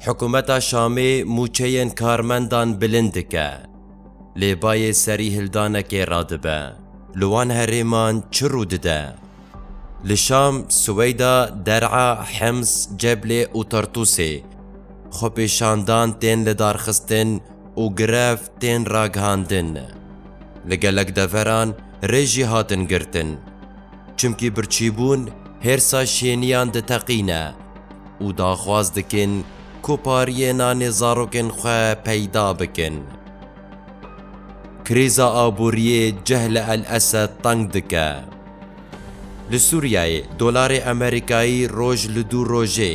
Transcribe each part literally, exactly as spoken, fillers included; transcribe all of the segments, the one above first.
Hikûmeta Şamê mûçeyên karmendan bilind dike. Lê bayê serîhildanekê radibe. Li wan herêman çi rû dide? Li Şam, Siweyda, Der'a, Hems, Ceblê û Tartûsê xwepêşandan tên lidarxistin û grev tên ragihandin. Li gelek deveran rê jî hatin girtin. Çimkî birçîbûn hêrsa şêniyan diteqîne û daxwaz dikin ku pariyê nanê zarokên xwe peyda bikin. Krîza aboriyê cih li El Esed teng dike. Li Sûriyeyê dolarê Amerîkayî roj li dû rojê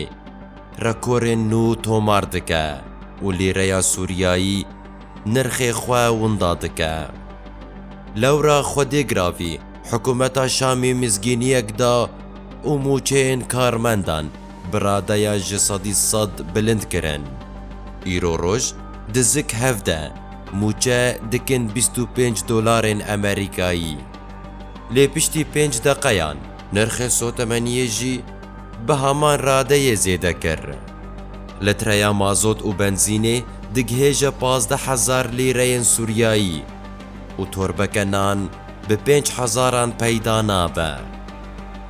rekorên nû tomar dike û lîreya Sûriyayî nirxê xwe winda dike. Lewra Xwedê giravî, hikûmeta Şamê mizgîniyek da û mûçeyên karmendan bi radeya ji sedî sed bilind kirin. Îro roj di zik hevde mûçe dikin bîst û pênc dolarên Amerîkayî. Lê piştî pênc deqeyan nirxê sotemeniyê jî bi heman radeyê zêde kir. Litreya mazot û benzînê digihêje pazdeh hezar lîreyên Sûriyayî û torbeke nan bi pênc hezaran peyda nabe.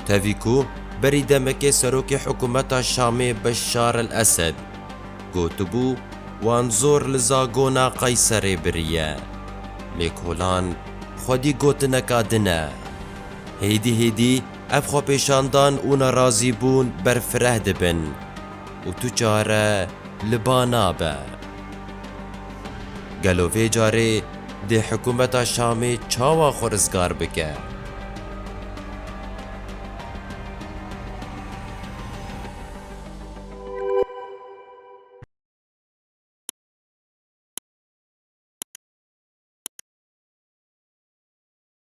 Tevî ku berî demekê serokê hikûmeta Şamê Beşar el Esed gotibû, wan zor li zagona Qeyserê biriye. Lê kolan xwedî gotineka din e. Hêdî hêdî ev xwepêşandan û nerazîbûn berfireh dibin û tu çare li ba nabe. Gelo vê carê dê hikûmeta Şamê çawa xwe rizgar bike?